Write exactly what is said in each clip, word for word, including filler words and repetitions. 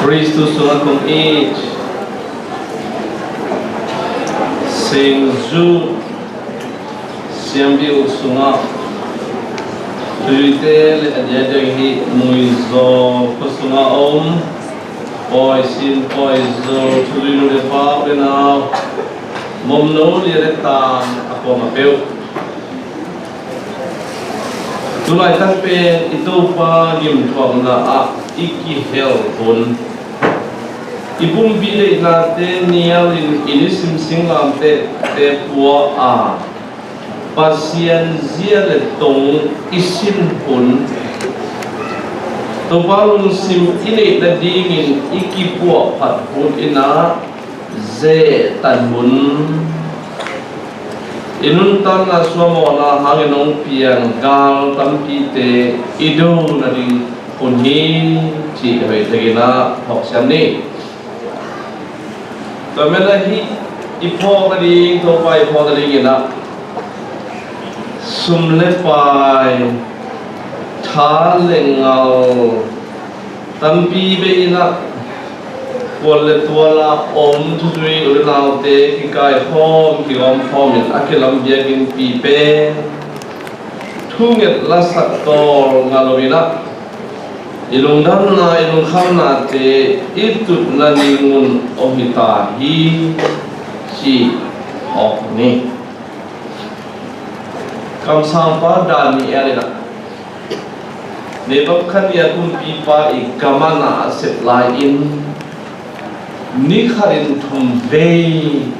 Khristu sungah kong it Saint Jude siampi uk sungah thuzuite le a diakdiak hi Muizaw khua sungah a om pawi sin pawi zo thuzui nu le pa u le nau, momno lia le tang a kuamah peuh. Tulaitak pen i Topa gimthuakna ah i kihel hun, i pumpi deihnate nialin i nisim singlamtehte pua a, Pasian zia le tong i sin hun, Topa lungsim i neih nadingin i kipuahphat hun in ah zehtan hun, i nuntakna suamawhna hangin hong piang gal tampite i do nading hun hi, cih hoih takin ah phawksiam ni. Tua manin ah hih i phawk nading, Topa i phawk nadingin ah sum le pai, tha le ngal, tampi bei in ah, kual le tual a om thuzui u le naute kikaikhawm, kigawmkhawm in a kilam biakinnpi pen thunget lasak tawlnga lo in ah, i lungdamna, i lungkhamnate i tutna ding mun aw hi ta hi, ci awk ni. Kamsangpa Daniel in ah Nebukhadnezzar kumpipa i gamana a sep lai-in ni khatin thum vei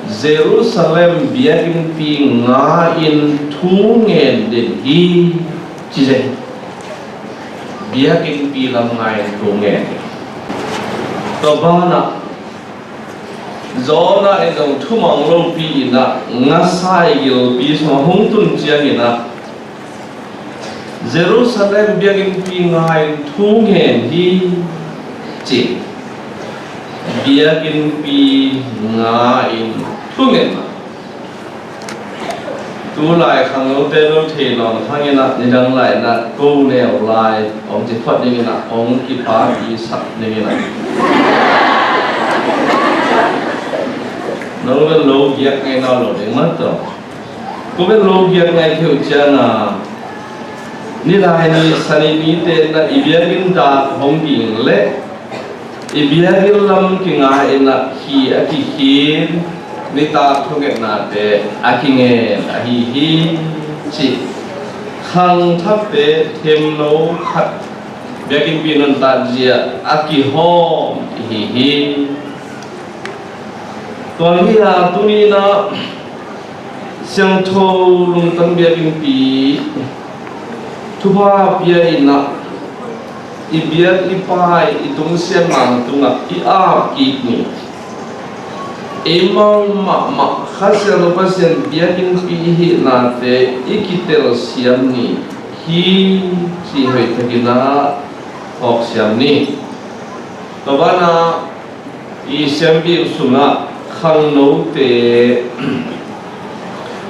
Jerusalem biakinnpi nga-in thu ngen den hi, ci zen. Biakinnpi lam nga-in thu ngen. Tua banah Jonah in zong thumang lopi in ah ngasai gilpi sungah hong tun ciangin ah Jerusalem biakinnpi nga-in thu ngen hi, ci. Biakinnpi nga-in thu ngen mah. Tulai khangnote lo thei nawn hangin ah nidang lai-in ah ko neu lai hong ci phot dingin ah hong kipapi sak dingin ah, no lo giak ngei nawn lo ding mah tawh. Ko bel lo giak ngai kheuh ciang a, nilai ni sani mite in ah i biakinn dak hong ging leh i biakinn lam kinga in ah khi a kikhin nitak thungetnate a kingen ahi hi, ci. Khangthakte themno khat biakinnpi nuntak zia a kihawm ihi hi. Tua hi a, tuni in ah siangtho lungtang biakinnpi thupha pia in ah i biak i pai i tungsiatna tungah i ap kik ni. Eimau mahmah Kha Siangtho Pasian biakinnpi i hihnate i kitelsiam ni hi, ci hoih takin ah phawksiam ni. Tua banah i siampi sungah khangnote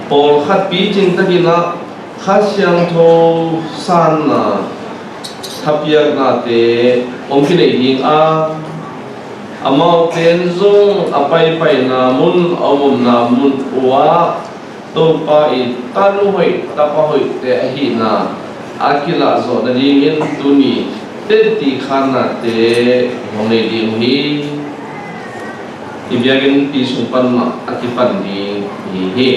pawlkhat picing takin ah Kha Siangtho sanna thapiaknate hong kinei ding a, amaute in zong a paipaina mun, a omna mun uh ah Topa i tanu hoih, tapa hoihte ahihna a kilahzawh nadingin tuni tetti khannate hong nei ding uh hi. I biakinnpi sung pan mah a kipan ding hi hi.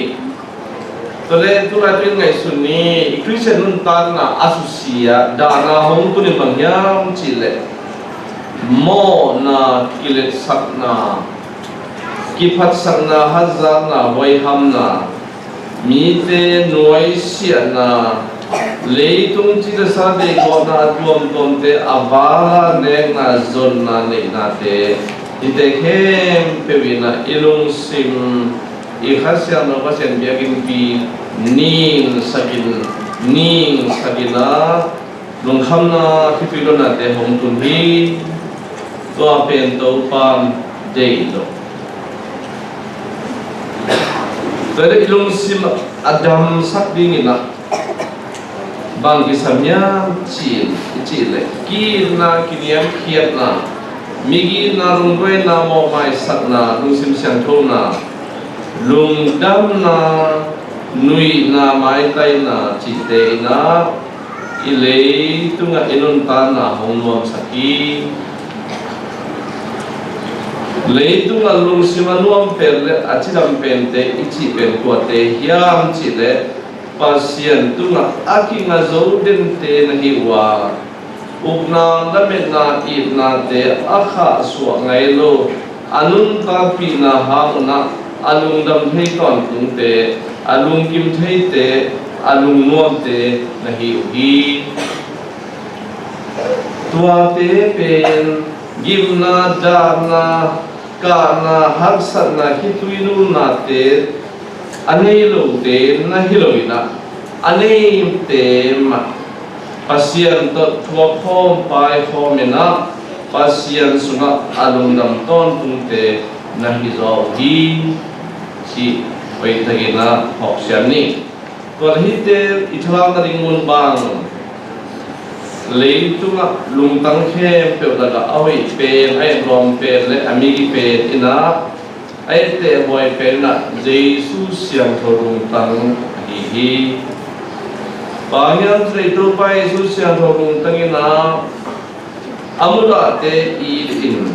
Tua leh tulaitak in ngaihsun ni, i Khristian nuntakna a susia dahna hong tun in bang hiam cih leh mawhna, kiletsakna, kiphatsakna, hazatna, huaihamna, mite nuaisiahna, leitung cih le sa deihgawhna a tuamtuamte a vala nekna, zonna neihnate, hihte khempeuh in ah i lungsim, i Kha Siangtho Pasian biakinnpi ningsakin, ningsakin ah lungkhamna, thupi lohnate hong tun hi. Tua pen Topa'n deih lo. Tua leh i lungsim a damsak dingin ah bang kisam hiam cih, i cih leh ki-itna, kiniamkhiatna, migitna, lungduaina, mawhmaisakna, lungsim siangthona, lungdamna, nuihna, maitaina cihte in ah i leitungah i nuntakna hong nuamsak hi. Leitungah lungsim a nuam pen le a cidam pente i cih pen kuate hiam cih leh Pasian tungah a kinga zo dente na hi uh a, ukna, lametna, itnate a khahsuah ngai lo, a nuntakpihna hang un ah a lungdam thei tawntungte, a lungkim theite, a lungnuamte na hi uh hi. Tuate pen gimna, dahna, kahna, haksatna, khitui nulnate a nei lote na hi lo in ah, a neite mah Pasian tawh thuak khawm, pai khawm in ah, Pasian sungah a lungdam tawntungte na hi zaw uh hi, cih hoihtakin ah phawksiam ni. Tua hihte i thalakna ding mun bang, leitungah lungtang khempeuh lakah a hoih pen, a etlawm pen le a migi pen in ah, a ettehhuai pen in ah Jesu siangtho lungtang ahi hi. Bang hiam cih leh Topa Jesu siangtho lungtang in ah a mudahte it in,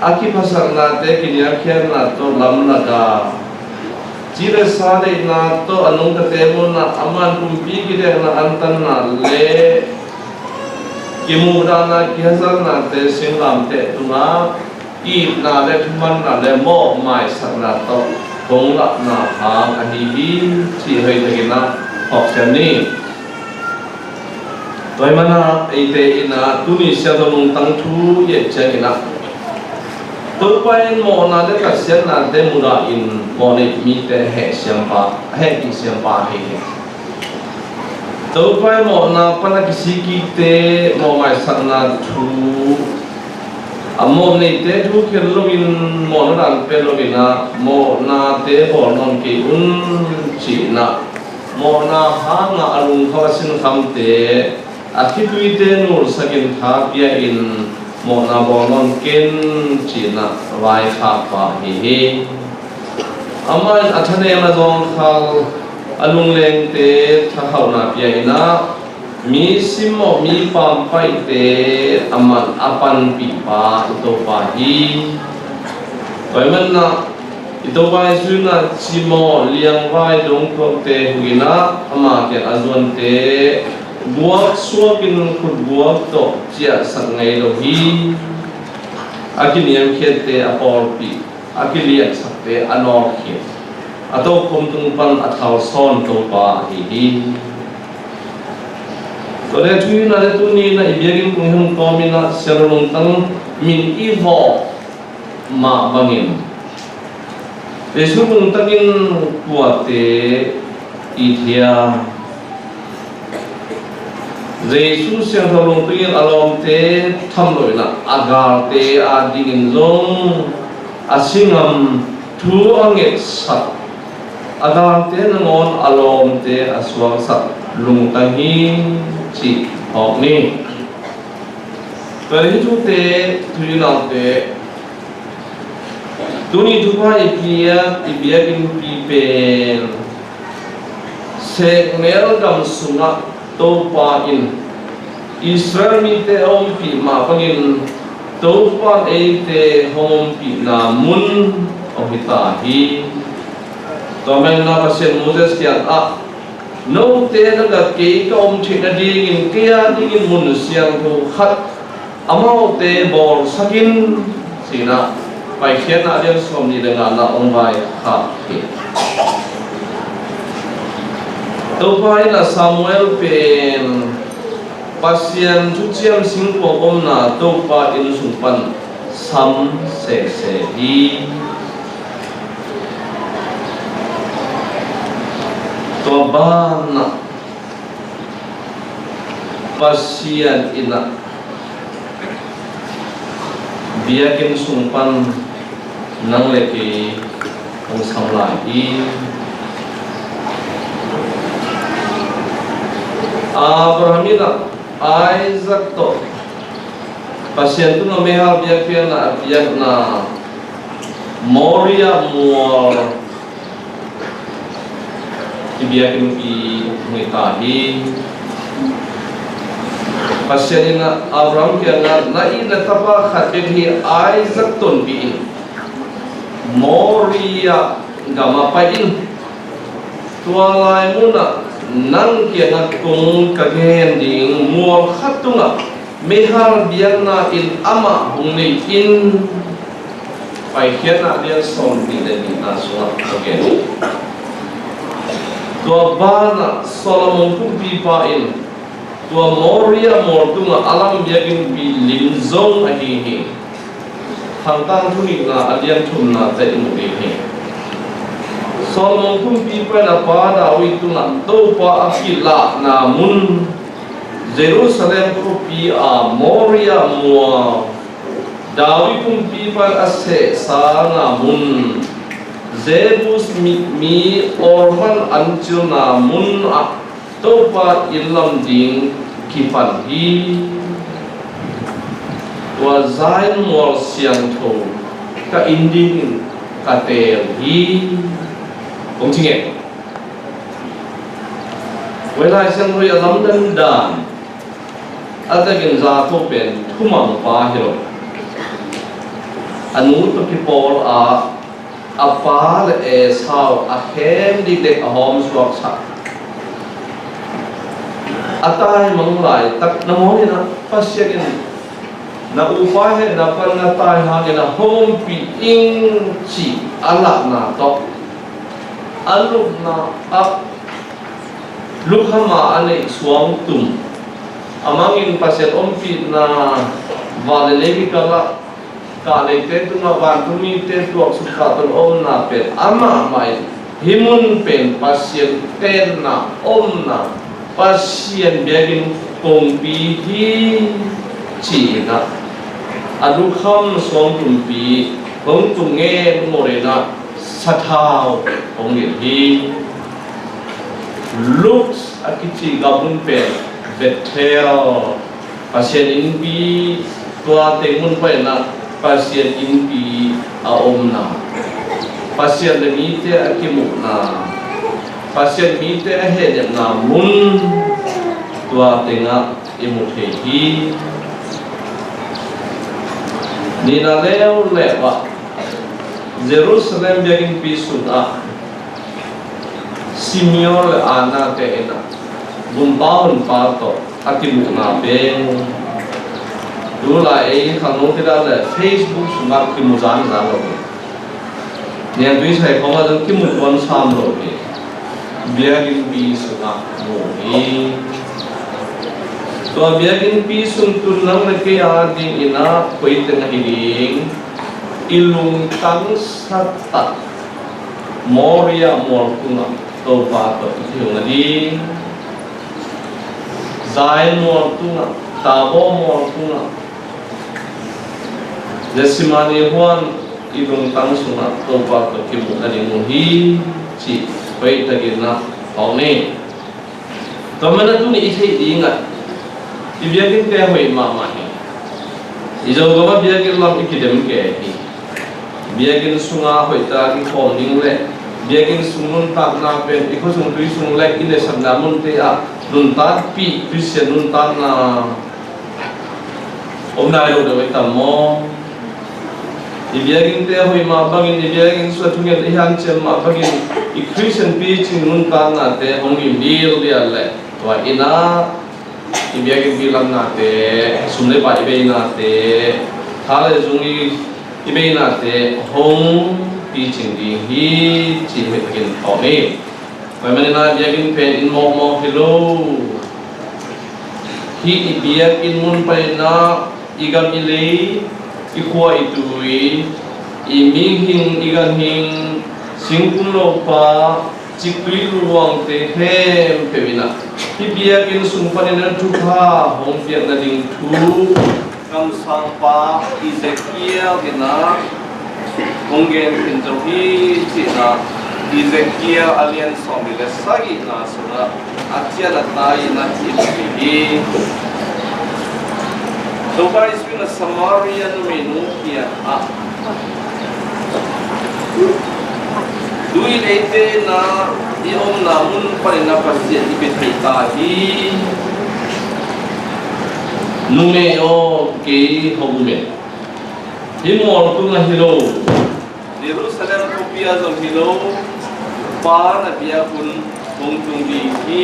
a kiphasaknate kiniamkhiatna tawh lamlak a, ci le sa deihna tawh a nungtate muhna, a man pumpi kidekna, antanna le kimuhdahna, kihazatnate singlamteh tungah itna le thumanna le mawhmaisakna tawh hong lahna hang ahi hi, cih hoihtakin ah phawksiam ni. Tua ahih manin ah eite in ah tuni siangtho lungtang thu i et ciangin ah, Topa in mawhna le khasiatnate mudah in mawhnei mite hehsiampa, hehpih siampa ahi hi. Topa in mawhna pan a kisikkikte mawhmaisakna thu, a mawhneite thu khen loin, mawhna dan pia loin ah, mawhnate bawl nawn kei un, ci-in ah, mawhna hanga a lungkham a sinkhamte, a khituite nulsakin tha pia-in mawhna bawl nawn ken, ci-in ah vaikhakpa ahi hi. Amah in a thanem a zawngkhal, a lunglengte thakhauhna pia-in ah, mi simmawh, mi pampaihte amah in a panpihpa i Topa hi. Tua ahih manin ah i Topa Jesu in ah cimawh, liangvai, dongtuakte hukin ah, ama kiang a zuante guak suakin khutguak tawh ciahsak ngei lo hi. A kiniamkhiatte a pawlpih, a kiliatsakte a nawkkhiat, a tokhom tung pan a thalsawn Topa ahi hi. Tua leh tu-in ah le tuni-in ah i biakinn kong hong kawmin ah siangtho lungtang min i vawh mah bangin, Jesu lungtangin kuate it hiam? Jesu siangtho lungtangin a lawmte tham loin ah a galte adingin zong a singam, thu a ngetsak, a galte nangawn a lawmte a suaksak lungtang hi, cih phawk ni. Tua hi thute, thu i naute, tuni thupha i piak, i biakinnpi pen Sehnel gam sungah Topa in Israel mite a ompih mah bangin Topa in eite hong ompihna mun hong hi ta hi. Tua manin ah Pasian Moses kiangah, note lakah kei ka om theih nadingin kei adingin mun siangtho khat amaute bawlsak in, ci-in ah Paikhiatna a lian sawmnih le ngana hong vaikhak hi. Topa in ah Samuel pen Pasian thuciam singkuang omna Topa inn sung pan sam sese hi. Tua banah Pasian in ah biakinn sung pan nang le kei hong sam lai hi. Abraham in ah Isaac tawh Pasian tungah meihal biakpiakna a piakna Moria mual i biakinnpi hong hi ta hi. Pasian in Abraham kiangah, na it na tapa khat bek hi Isaac tonpih in Moria gamah pai in. Tua lai munah nang kiangah kong ka gen ding mual khat tungah meihal biakna in amah hong nei in. Paikhiatna a lian sawmnih le nihna sungah ka gen hi. Tua banah Solomon kumpipa in tua Moria mual tungah a lam biakinnpi lim zong ahi hi. Thangtang thu nihna a lian thumna teh i mu ding hi. Solomon kumpipa in a pa David tungah Topa a kilahna mun Jerusalem khuapi a Moria mual, David kumpipa in a sehsana mun, Jebus mi, mi Ornan ancilna mun ah Topa inn lam ding kipan hi. Tua Zion mual siangtho ka inn dingin ka teel hi. Kong ci ngei. Tua Lai Siangtho i a lamdang dan a takin Jakob pen thumang pa hi lo. A nu tawh kipawl a, a pa le Esau a khem dikdek a hawm suaksak. A taimang laitak na mawh in a, Pasian in na upa hehna pan na tai hangin a hong ompih ing cih a lahna tawh a lupna ah lukham a a neih suangtum a mangin Pasian ompihna van le lei kikal ah kahneite tungah vantungmite tuaksuk kah tawh omna pen amah mah in hih mun pen Pasian tenna omna, Pasian biakinn kongpi hi ci-in ah a lukham suangtumpi hong tung ngen mawh in ah sathau hong nilh hi. Luz a kici gam hun pen Bethel, Pasian innpi, tua teng mun pan in ah Pasian innpi a omna, Pasian le mite a kimuhna, Pasian mite a hehnepna mun, tua tengah i mu thei hi. Nihna leuleu ah Jerusalem biakinnpi sungah Simeon le Anna te in ah gumpa honpa tawh a kimuhna pen tulai ei khangno kida le Facebook sungah kimu zanzan lo hi. Niangtui sai khawng ah zong kimu tuan sam lo hi. Biakinnpi sungah mu hi. Tua biakinnpi sung tun nang le kei a dingin ah koi teng ahi ding, i lungtang sa tak Moria mual tungah Topa tawh i kihong nading, Zion mual tungah, Tabor mual tungah, Gethsemane huan i lungtang sungah Topa tawh kimuh nading uh hi cih hoih takin ah hong ni. Tua manin tuni i theih dingah i biakinnte hoih mahmah hi. I Zogam ah biakinn lam i kidem kei hi. Biakinn sungah hoih tak i khawm ding le biakinn sung nuntakna pen i khuasung tuisung le i neihsakna munte ah nuntakpih Khristian nuntakna om nai lo deuh i tam maw? I biakinnte hoih mah bangin, i biakinn sungah thungen i hanciam mah bangin i Khristian picing nuntaknate hong i milvial leh tua in ah i biakinnpi lamnate, sum le pai i beinate, tha le zung i, i beinate hong picing ding hi cih hoih takin thawm hi. Tua manin ah biakinn pen inn mawkmawk hi lo. Hih i biakinn mun panin ah i gam i lei, i khua i tui, i mihing i ganhing, singkung lopa, ciktui luangte khempeuh in ah hih biakinn sung panin ah thupha hong piak nading thu kamsangpa Ezekiel in ah hong gen khin zo hi cih in ah Ezekiel a lian sawmnih le sagihna sungah a cian a tai in ah cih hi. Topa Jesu in a Samaria numeinu kiangah, tu-in eite na i omna mun panin a Pasian i pia thei ta hi. Numei aw, kei hong um ing. Hih mual tungah hi lo, Jerusalem khuapi ah zong hi lo, Pa na biak hun hong tung ding hi,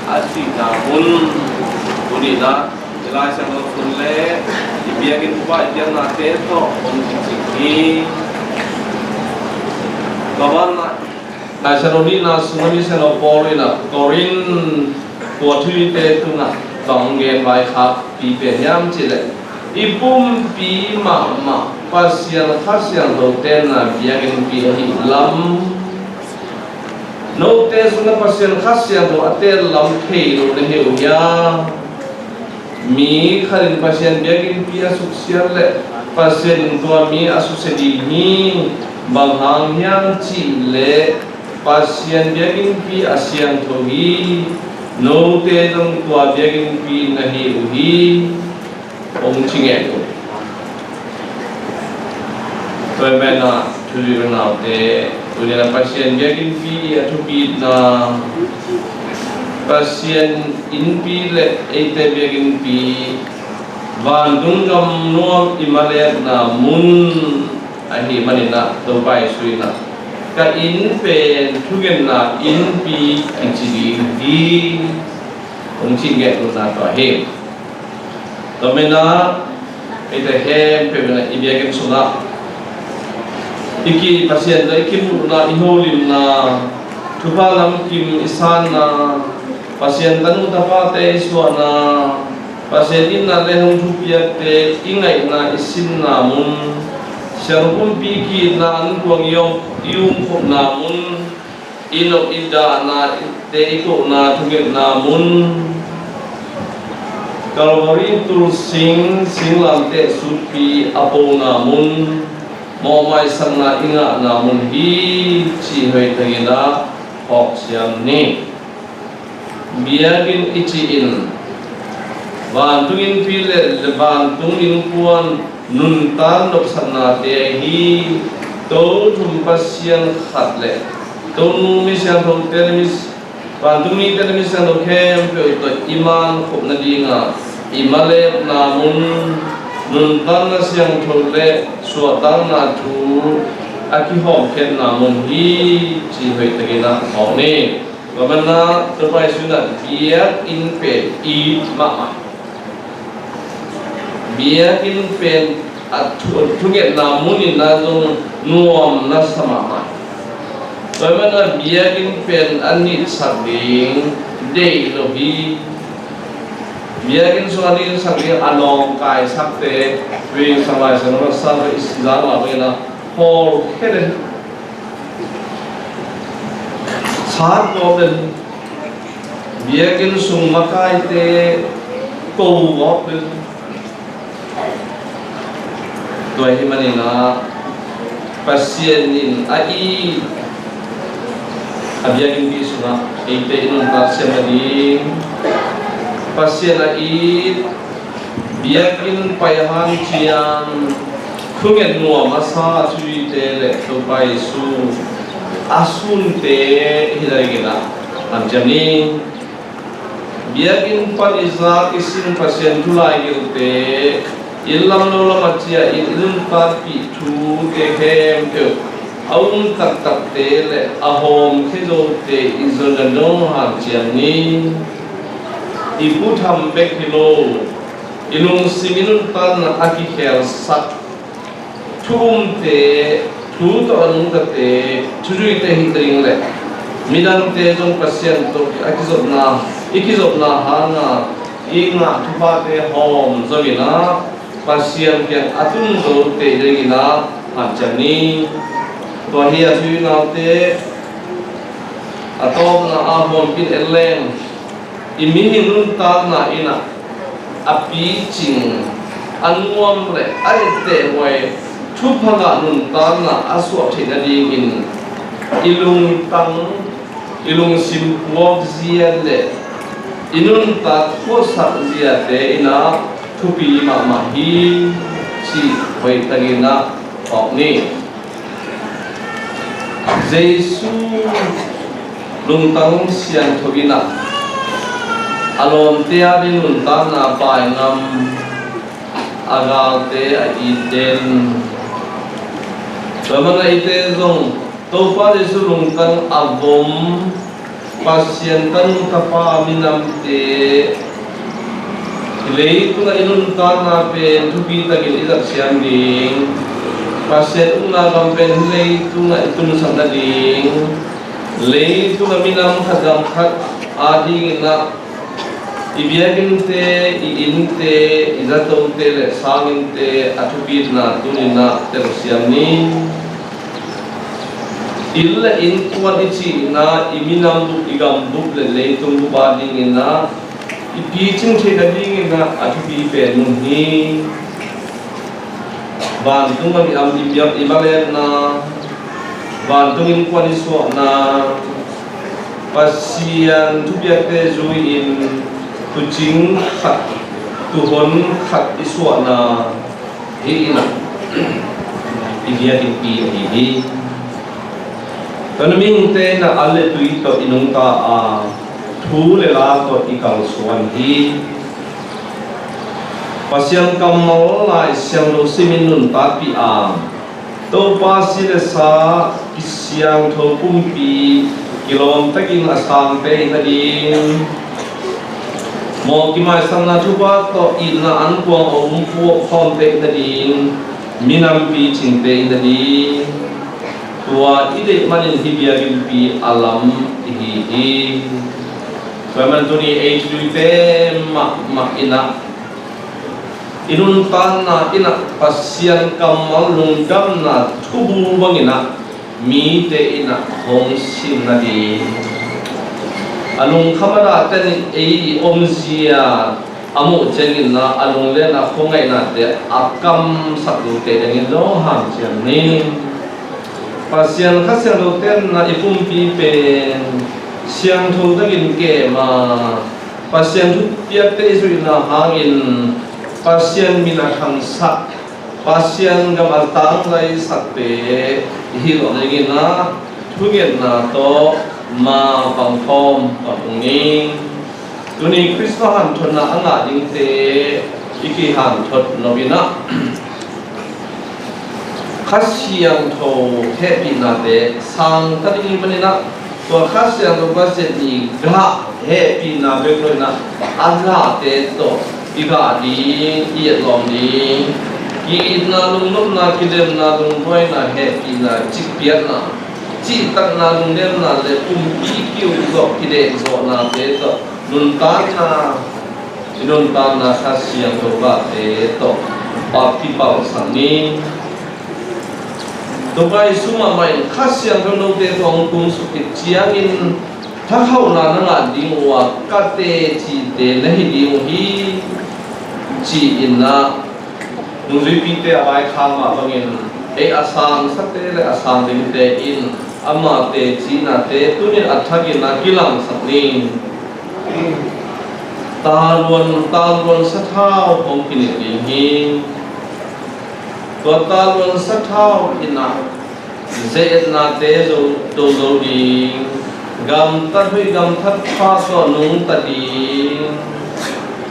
a cihna hun. Tuni-in ah i Lai Siangtho sung le i biakinn pa i piaknate tawh hong kicing hi. Tua banah Lai Siangtho nihna sungah Misiangtho Paul in ah Korin tua thuhilhte tungah bang gen vaikhakpi pen hiam cih leh, i pumpi mahmah Pasian Kha Siangtho tenna biakinnpi ahih lam. Note sungah Pasian Kha Siangtho a ten lam thei lo na hi uh hiam? Mi khat in Pasian biakinnpi a suksiat leh Pasian in tua mi a susia ding hi. Bang hang hiam cih leh Pasian biakinnpi a siangtho hi. Note zong tua biakinnpi na hi uh hi, hong ci ngen uh. Tua ahih manin ah, thuzui unaute, tuni-in ah Pasian biakinnpi a thupitna, Pasian innpi le eite biakinnpi, vantung gam nuam i maletna mun ahih manin ah, Topa Jesu in ah, ka inn pen thungetna innpi kici ding hi, hong cih ngetna tua hi. Tua manin ah, eite khempeuh in ah i biakinn sungah i ki, Pasian tawh i kimuhna, i holimna, thupha lamkim i sanna, Pasian tanu tapate i suahna, Pasian itna le hong thupiakte i ngaihna i sinna mun, siangtho pumpi ki-itna ankuang i om, i umkhopna mun, i nop i dahna te i kohna thungetna mun, Calvary tulsing singlamteh sutpi a pona mun, mawhmaisakna i ngahna mun hi, cih hoih takin ah hawksiam ni. Biakinn i cih in vantung innpi le, le vantung innkuan nuntak nopsaknate ahi hi. Tothum Pasian khat le Tonu mi siangthote le mi, vantung mite le mi siangtho khempeuh tawh i mankhop nadinga i malepna mun, nuntakna siangtho le suahtakna thu a kihawmkhiatna mun hi, cih hoih takin ah hawk ni. Tua manin ah Topa Jesu in ah biakinn pen it mahmah. Biakinn pen a thu, thungetna mun in ah zong nuam na sa mahmah. Tua manin ah biakinn pen a nitsak ding deih lo hi. Biakinn sung a nitsak ding a nawngkaisakte, Pi Sang Lai Siangtho sa i si zang mah bangin ah hawlkhia den, sat gawp den, biakinn sung makaite ko gawp den. Tua ahih manin ah Pasian in a it a biakinnpi sungah eite i nuntak siam nading, Pasian a it biakinn pai hanciam, thunget nuam a sa thuhilhte le Topa Jesu a sunte hi nadingin ah hanciam ni. Biakinn pan i zak i sin Pasian thu laigilte, inn lam lo lam a ciah in i nuntakpih thute khempeuh a um taktakte le a hawmkhia zote i zon nadong hanciam ni. I pu tham bek hi lo, i lungsim i nuntakna a kikhelsak thu umte, thu tawh a nungtate, thuzuite hi ta ding le midangte zong Pasian tawh a kizopna, i kizopna hanga i ngah thuphate hawm zo in ah Pasian kiang a tun zote hi ding in ah hanciam ni. Tua hi a, pi u naute, a tawpna a huampin en leng, i mihing nuntakna in ah a picing, a nuam le a ettehhuai thupha ngah nuntakna a suah theih nadingin i lungtang, i lungsim puakzia le i nuntak khuasak ziate in ah thupi mahmah hi cih hoihtakin ah phawk ni. Jesu lungtang siangtho in ah a lawmte ading nuntakna pai ngam, a galte a it den. Tua man a eite zong Topa Jesu lungtang a vom, Pasian tanu tapa minamte leitungah i nuntakna pen thupi takin i zat siam ding, Pasian ukna gam pen leitungah i tunsak nading, leitungah minam khat gam khat adingin ah i biakinnte, i innte, i zatote le sanginnte a thupitna tuni-in ah telsiam ni. Inn le innkuan i cihna, i minam bup, i gam bup le leitung bup adingin ah i picing theih nadingin ah a thupi pen mun hi. Vantung a mi am i biak i malenna, vantung innkuan i suahna, Pasian thupiakte zui-in tuucing khat, tuuhon khat i suahna hi in ah i biakinnpi ahi hi. Tua mihingte in ah an le tui tawh i nungta a, thu le la tawh i kalsuan hi. Pasian kammal Lai Siangtho simin nuntakpih a, Topa si le sa kisiangtho pumpi kilawm takin a sangte i hi nading, mawh kimaisakna thupha tawh itna ankuang a um puak khawmte i hi nading, minampi cingte i hi nading, tua i deih manin hih biakinnpi a lam i hi hi. Tua man tuni ei thuduite mahmah in ah i nuntakna in ah Pasian kammal lungdamna thubu bangin ah mite in ah hong sim nading, a lungkham a dahte in ei i omzia a muh ciangin ah a lunglen a khuangaihnate a kamsak dingte dingin zong hanciam ni. Pasian Kha Siangtho tenna i pumpi pen siangtho takin kem a, Pasian thupiakte i zuihna hangin Pasian min a thangsak, Pasian gam a tangzaisakte i hih loh dingin ah thungetna tawh ma pangkhawm pang ung ni. Tuni Khristmas hanthotna a ngah dingte i kihanthawn nop in ah Kha Siangtho hehpihnate sang ta ding i hih manin ah, tua Kha Siangtho Pasian i gah hehpihna bek lo in ah a lahte tawh i gah ding, i etlawm ding, ki-itna, lungnopna, kilemna, lungduaina, hehpihna, cikpiakna, cihtakna, lungnemna le pumpi kiukzawh, kidekzawhnate tawh nuntakna, i nuntakna Kha Siangtho gahte tawh bapti palsak ni. Topa Jesu mahmah in Kha Siangtho note tawh hong tung suk khit ciangin thakhauhna na ngah ding uh a, ka tecite na hi ding uh hi, ci-in ah nungzuipite a vaikhak mah bangin ei a sangsate le a sang dingte in ama teci nate tuni-in a thakin a kilangsak ni. Taluan, taluan sathau hong kinilh ding hi. Tua taluan sathau in ah ze-etnate zo, do zo ding, gamtat hoih gamtat pha tawh nungta ding,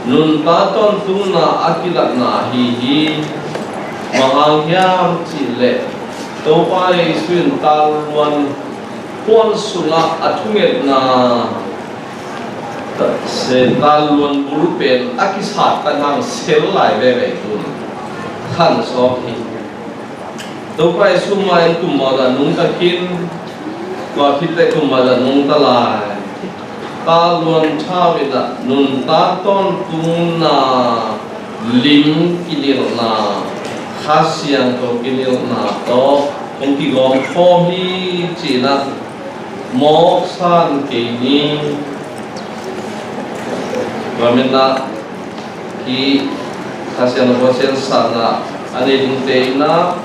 nuntak tawntungna a kilatna ahi hi. Bang hang hiam cih leh Topa Jesu in taluan puan sungah a thungetna, taluan bul pen a kisat tan hang sel lai veve tun khan sawk hi. Topa Jesu mai in kum mawzah nungta khin, tua khit teh kum mawzah nungta lai. Taluan thau in ah nuntak tawntungna lim kinilhna, Kha Siangtho kinilhna tawh hong kigawm khawm hi ci-in ah mawk san kei ni. Tua manin ah hih Kha Siangtho Pasian sanna a nei dingte in ah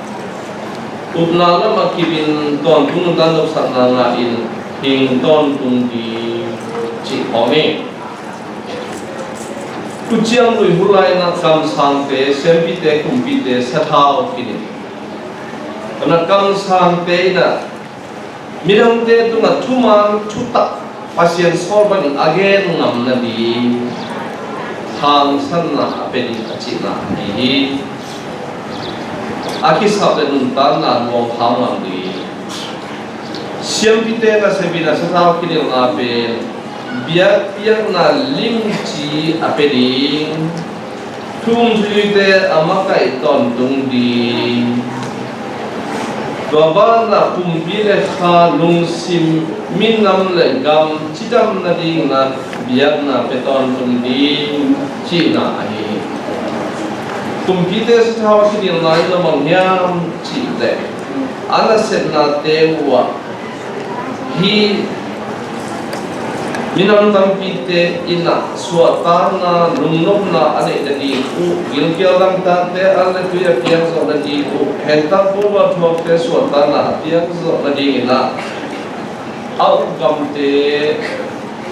upna lamah kip in tawntung nuntak nopsakna ngah in hing tawntung ding cih khawng hi. Thuciam Lui hun lai-in ah kamsangte, siampite, kumpite sathau kinin, kamsangte in ah midangte tungah thuman thutak, Pasian sawl bangin a gen ngam nading hangsanna a pia ding a cihna ahi hi. A kisap le nuntakna nuam kha ngam ding. Siampite nasep in ah sathau kinilhna pen biakpiakna limci a pia ding, thu um thu zuite a makaih tawntung ding, tua banah pumpi le kha, lungsim, minam le gam cidam nadingin ah biakna pia tawntung ding cihna ahi hi. Kumpite sathau a kinilhna in a bang hiam cih leh, a nasepnate uh ah hih minam tampite in ah suahtakna, lungnopna a neih nading uh, gilkial dangtakte an le tui a piak zawh nading uh, hentak pawlpi thuakte suahtakna a piak zawh nadingin ah a uk gamte,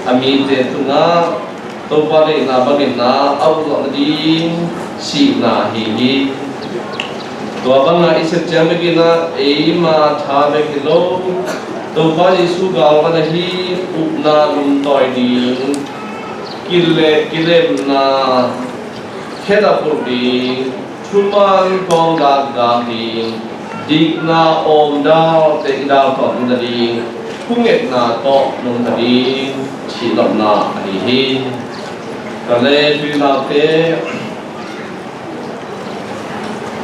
a mite tungah Topa deihna bangin ah a uk zawh nading cihna ahi hi. Tua bangah i sepciang bek in ah eima tha bek hi lo, Topa Jesu galvan ahi, upna lum tawi ding, kile kilemna khet a pulh ding, thuman kawng gakgak ding, dikna awmdalte i dal tawntung nading thungetna tawh nungta ding cih nopna ahi hi. Ka le tuinaute,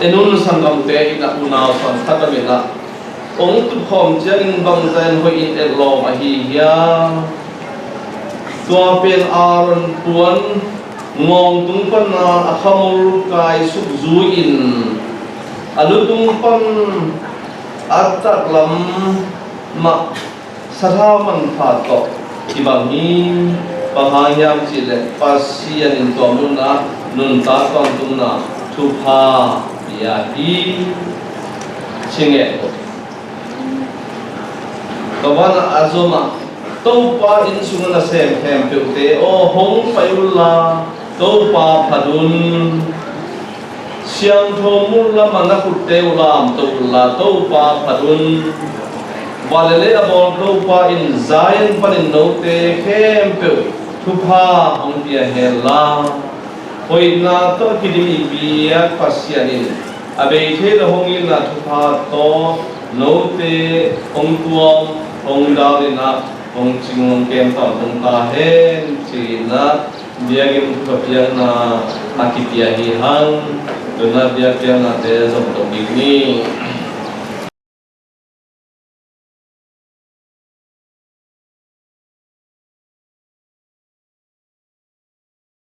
en un, sanggamte in ah unau sang khat a min ah hong tukhawm ciangin bangzah in hoih in etlawm ahi hiam? Tua pen Aaron puan ngawng tung pana a khamul kaisuk zui-in a lutung pan a taklam mah sathau manpha tawh kibang hi. Bang hang hiam cih leh Pasian in tua munah nuntak tawntungna thupha pia hi, ci ngeh uh. Tua banah a zomah, Topa inn sungah nasem khempeuhte aw, hong pai unla, Topa phat un. Siangtho mun lamah na khutte uh lamto unla, Topa phat un. Van le lei a bawl Topa in Zion panin note khempeuh thupha hong pia henla. Hoihna tawh kidim i biak Pasian in a bei thei lo hong itna thupha tawh note hong tuam, hong dal in ah hong cing, hong kem tawntung ta hen, ci-in ah biakinn thupha piakna a kipia hi hang. Tu-in ah biakpiaknate zom to ding ni.